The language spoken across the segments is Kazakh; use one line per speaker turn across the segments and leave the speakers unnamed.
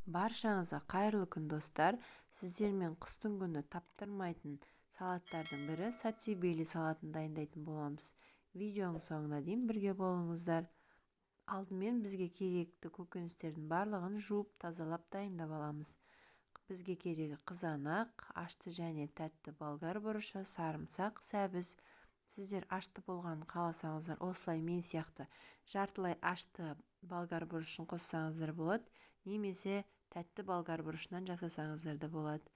Баршаңызға қайырлы күн, достар! Сіздермен қыстың күні таптырмайтын салаттардың бірі сацебели салатын дайындайтын боламыз. Видеоның соңына дейін бірге болыңыздар. Алдымен бізге керекті көкөністердің барлығын жуып, тазалап дайындап аламыз. Бізге керегі қызанақ, ашты және тәтті болгар бұрышы, сарымсақ, сәбіз. Сіздер ашты болғанын қаласаңыздар, осылай мен сияқты жартылай ашты болгар бұрышын қоссаңыздар болады, немесе тәтті болгар бұрышынан жасасаңыздар да болады.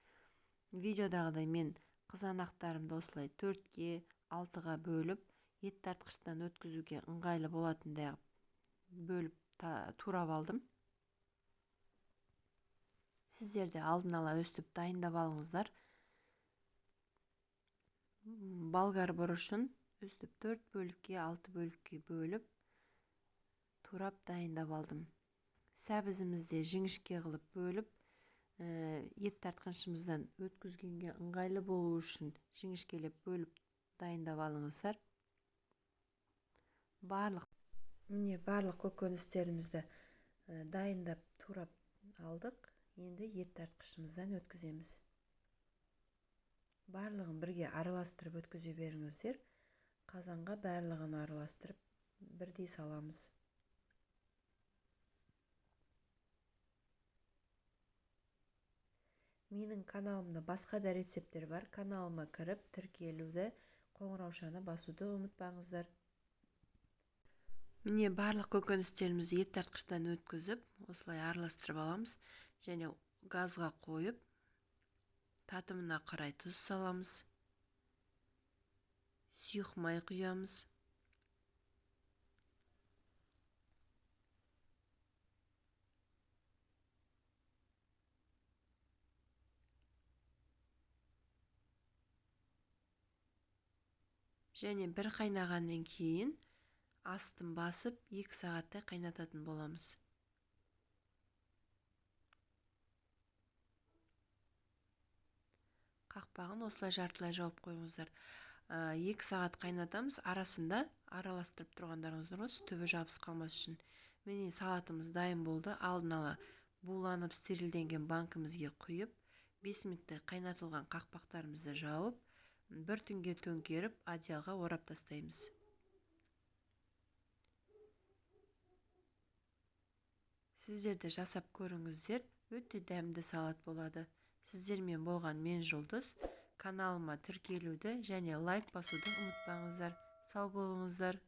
Видеодағыдай мен қызанақтарымды осылай 4-ке, 6-ға бөліп, ет тартқыштан өткізуге ыңғайлы болатындай бөліп турап алдым. Сіздер де алдын ала өстіп дайындап алыңыздар. Болгар бұрышын өстіп 4 бөлікке, 6 бөлікке бөліп, турап дайындап алдым. Сәбізімізді жіңішке қылып бөліп, ет тартқышымыздан өткізгенге ыңғайлы болу үшін жіңішкелеп бөліп дайындап алыңыздар. Міне барлық көкөністерімізді дайындап турап алдық. Енді ет тартқышымыздан өткіземіз. Барлығын бірге араластырып өткізе беріңіздер. Қазанға барлығын араластырып бірдей саламыз. Менің каналымда басқа да рецепттер бар. Каналыма кіріп, тіркелуді, қоңыраушаны басуды ұмытпаңыздар. Міне барлық көкөністерімізді ет тартқыштан өткізіп, осылай араластырып аламыз. Және газға қойып, татымына қарай тұз саламыз. Сұйық май құямыз. Және бір қайнағаннан кейін астын басып 2 сағаттай қайнататын боламыз. Қақпағын осылай жартылай жауып қойыңыздар. 2 сағат қайнатамыз, арасында араластырып тұрғандарыңыз дұрыс, түбі жабысып қалмас үшін. Міне салатымыз дайын болды. Алдын ала буланып стерилденген банкімізге құйып, 5 минуттай қайнатылған қақпақтарымызды жауып, бір түнге төңкеріп, одеялға орап тастаймыз. Сіздер де жасап көріңіздер, өте дәмді салат болады. Сіздермен болған мен Жұлдыз. Каналыма тіркелуді және лайк басуды ұмытпаңыздар. Сау болыңыздар.